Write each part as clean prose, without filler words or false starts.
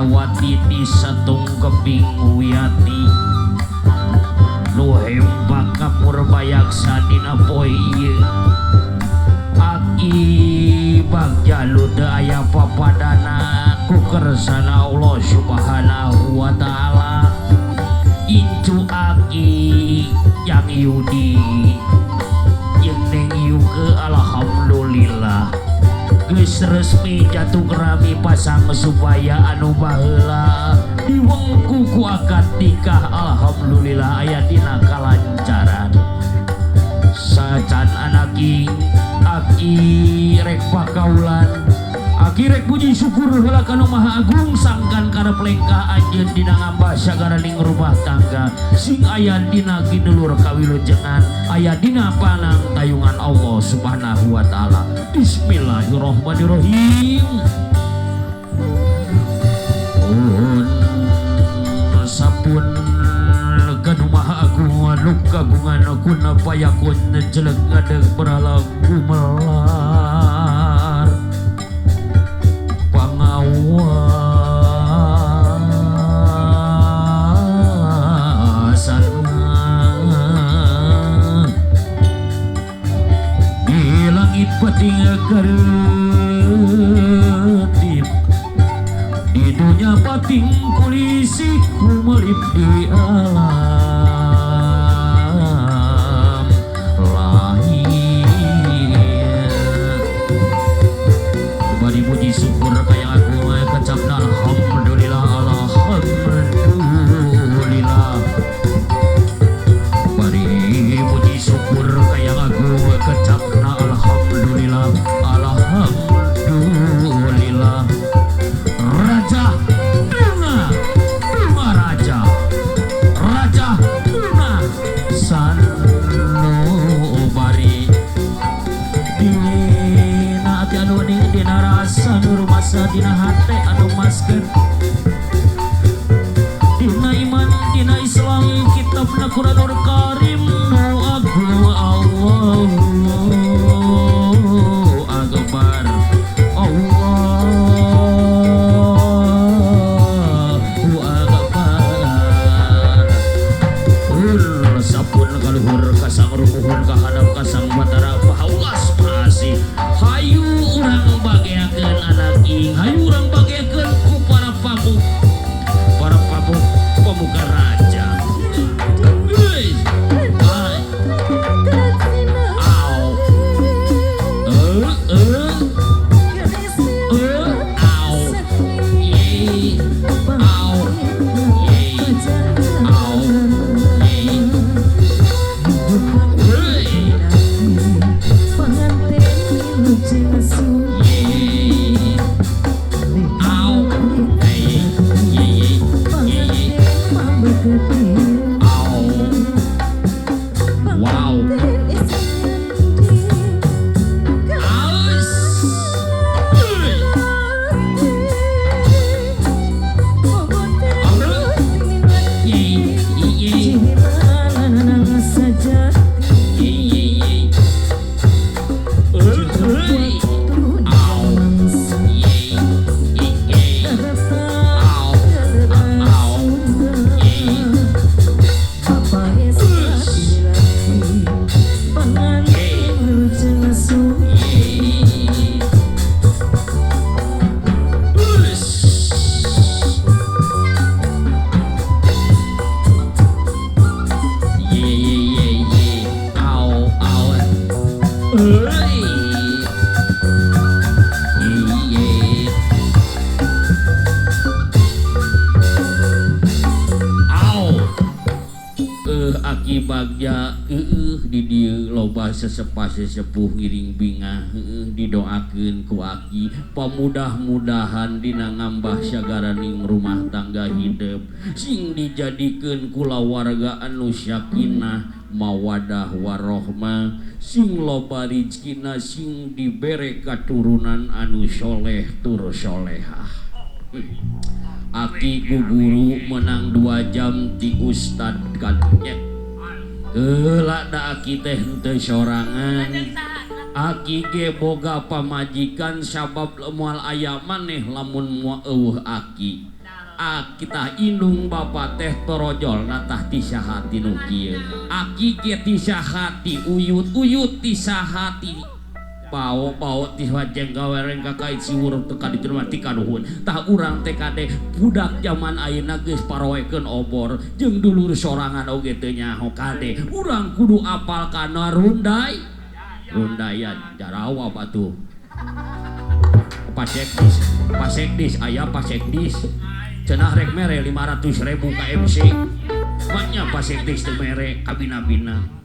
Herawati ti Satung Kebing Wiyati nu hembak ka Purbayaksa dina poe ieu. Aki Bagja nu teu aya papadana ku kersana Allah Subhanahu wa taala. Incu Aki Yang Yudi jeung Neng Yuke alhamdulillah geus resmi jatuh kerami pasang supaya anu baheula diwengku ku akad nikah alhamdulillah aya dina kalancaran. Sacan anaki aki rek pakaulan aki rek puji syukur heula ka Nu Maha Agung sangkan karep lengkah anjeun dina ngambah sagaraning rumah tangga sing aya dina ginulur kawilujengan aya dina panang tayungan Allah Subhanahu wa taala. Bismillahirrahmanirrahim. Sapun ka Nu Maha Agung anu kagungan kuna payakun jelek ngadeg berhala gumelar pangawasan di langit peting keretip di dunia pating kulisi kumelip di alam lahir. Bari puji syukur kaya aku kecapna alhamdulillah alhamdulillah. Bari puji syukur kaya aku kecapna alhamdulillah alhamdulillah. Raja Bunga Bunga Raja Raja Bunga Sanubari dina ati anu ning dina rasa nu rumasa dina hate anu maskeun dina iman dina Islam kitabna Quranul Karim nu agung Allahu Akbar Allahu Akbar. Ul sapun kaluhur kasang rukuhun kahanap kasang batara paulas masih hayu urang bageakeun anak ing hayu urang bageakeun ku para pamuk pemuka raja. Hei, ai, au, au, ye, au, ye, au, ye, hei, ye, au, hey, ye, ye, ye, au, wow, aus, hei, ye, ye, ye, ye, ye, ye, hei, au, ye, ye, ye, au, au, ye, ye, us. Ye, ye, ye, ye, au, au, hei, ye, ye, au. Aki Bagja di dieu loba sesepah sesepuh ngiring bingah didoakeun ku aki pamudah-mudahan dina ngambah sagaraning rumah tangga hidup sing dijadikeun kulawarga anu sakinah mawadah warohmah sing loba rizkina sing dibere katurunan anu soleh tur solehah. Aki ku guru menang 2 jam ti ustad katnya Keula da aki teh henteu sorangan. Aki ge boga pamajikan sabab moal aya maneh lamun moal eueuh aki. Kita indung bapa teh torojol natah ti saha ti nu kieu. Aki ge ti saha ti uyut, uyut ti saha ti bao-bao ti wajeng gawereng kakait siwur teu ka ditu mah ti kanuhun. Tah urang teh kade budak zaman ayeuna geus paroekeun obor jeung dulur sorangan oge teu nyaho kade. Urang kudu apal kana rundai. Rundayan jarawa batu. Pasekdis, pasekdis aya pasekdis. Cenah rek mere 500.000 ka MC. Banyak pasekdis teu mere kabina-bina.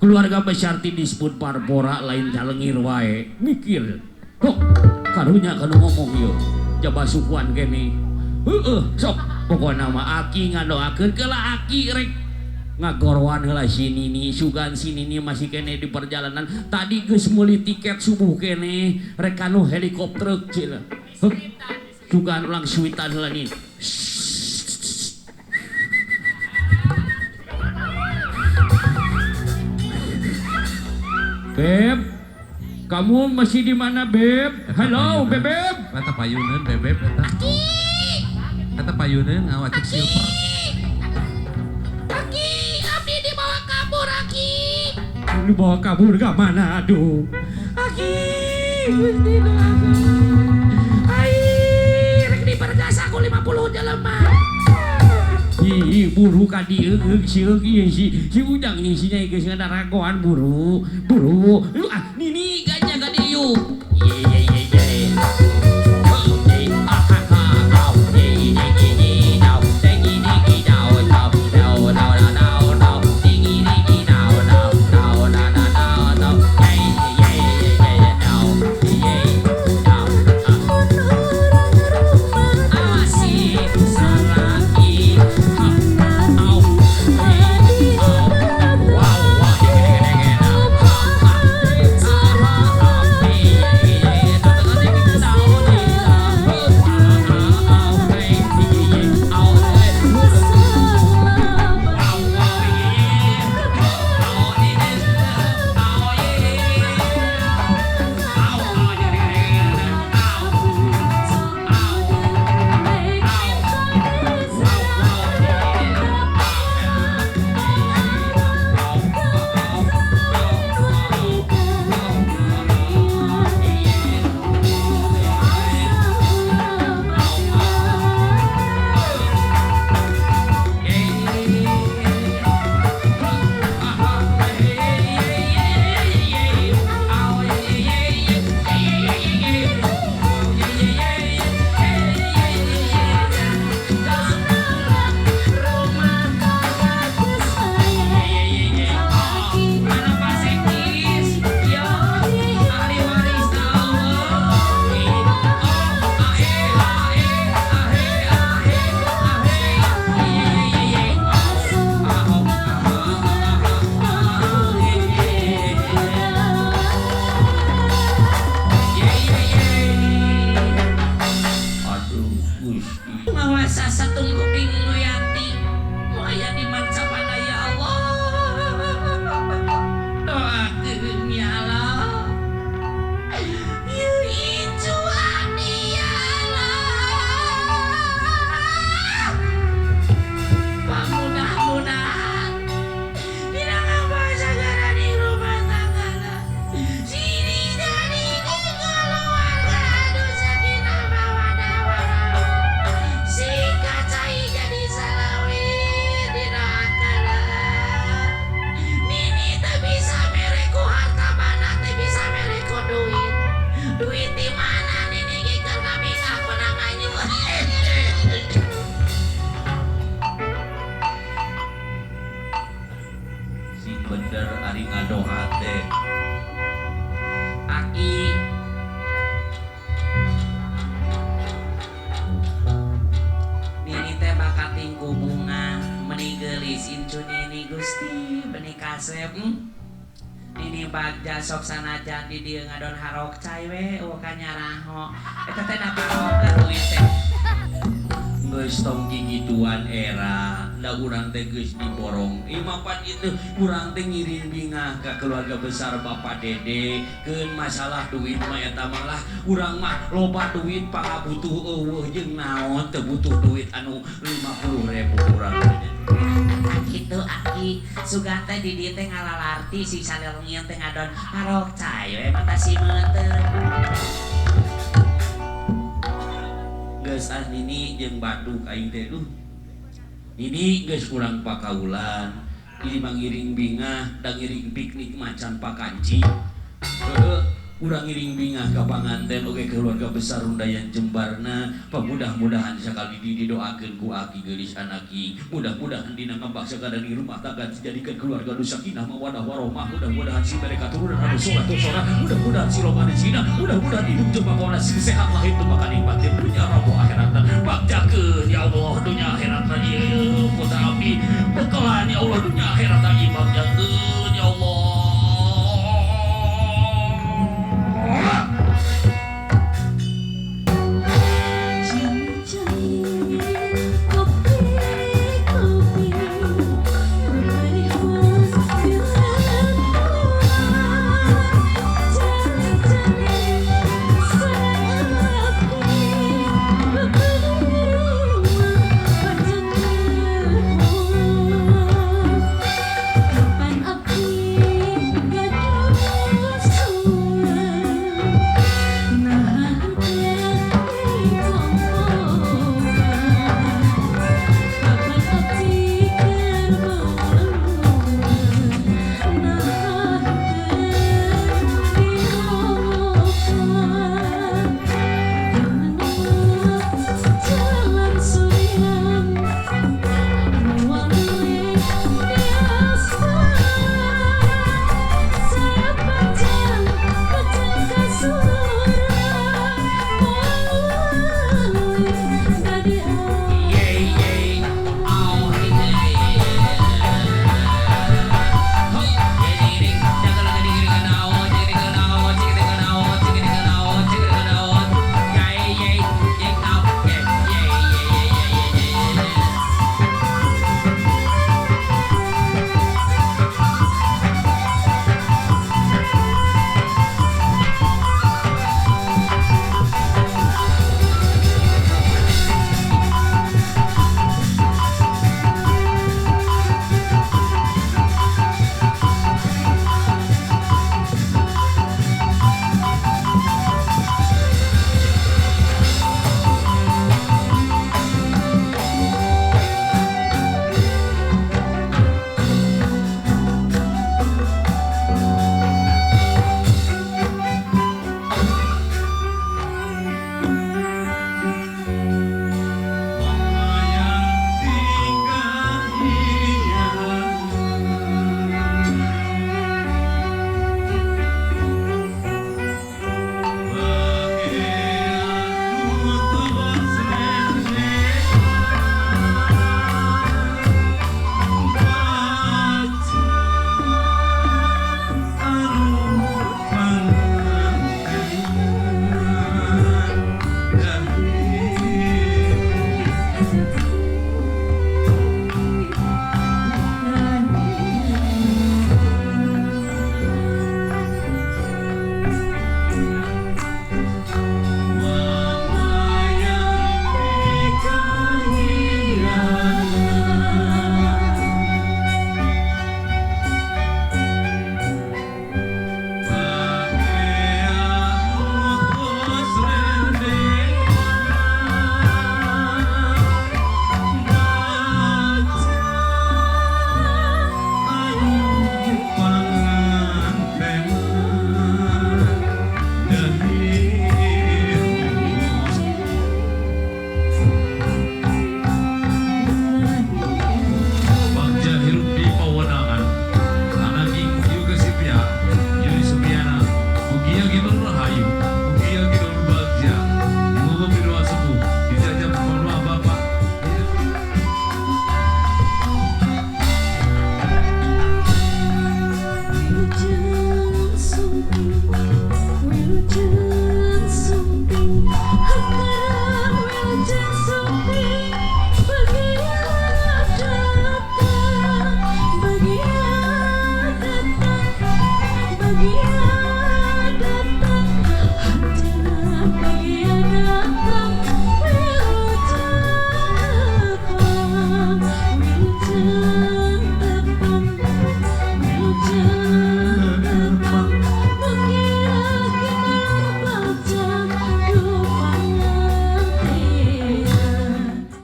Keluarga besar ti disebut parpora lain calengir wae. Mikir. Hok, karunya kanu ngomong ieu. Jaba sukuan kene. Heueuh, sok pokona mah aki ngadoakeun keula aki rek ngagorwan heula si Nini, sugan si Nini masih kene di perjalanan. Tadi geus meuli tiket subuh kene rek kanu helikopter cenah. Heuh. Sugan ulang suitan heula nih. Beb, kamu masih di mana, Beb? Halo, Bebeb. Eta payuneun, Bebeb eta. Aki. Eta payuneun ngawa cek silver. Aki, abdi dibawa kabur, Aki. Dibawa kabur ke mana, aduh. Aki, Gusti doakeun. Ai, rek diperjasa ku 50 jelema. Ih, buru ka dieu sieuk ieu si Ujang jeung si Nyai geus ngadaragoan buru, buru. Lu ah Nini gajah ka dieu. Ye ye ye ye. Nini bagja sok sanajan di dieu ngadon harok cai we eueuh ka nyaraho eta teh da parokeun duit teh Geus tong gigituan era Da urang teh geus diborong. Ieu mah pan itu urang teh ngiring bingah ka keluarga besar Bapak Dede. Keun masalah duit mah eta mah lah urang mah loba duit pangabutuh eueuh jeung naon teu butuh duit anu 50.000 urang teh. Kitu aki sugan teh di dieu teh ngalalarti si salelengieun teh ngadon harok cai we mata si meuteun. Geus ah Nini jeung baduk aing teh duh. Nini geus urang pakaulan, ini mah ngiring bingah da ngiring piknik macan pakanci. Heeh, urang ngiring bingah ka panganten oge keluarga besar Rundayan Jembarna, pamudah-mudahan sakali di didoakeun ku aki geulis anaki. Mudah-mudahan dina ngabak sakada di rumah tangga dijadikan keluarga nu sakinah mawadah warahmah. Mudah-mudahan si mereka turunan anu sholat sholat, mudah-mudahan si loba rezekina, mudah-mudahan hidup jeung bakona sing sehat lahir teu bakal batin dunya robo akhirat. Bagjakeun ya Allah dunya akhirat ieu putra abdi bekalan ya Allah dunya akhirat ieu bagjakeun ya Allah. Kopi, kopi, Bahagia.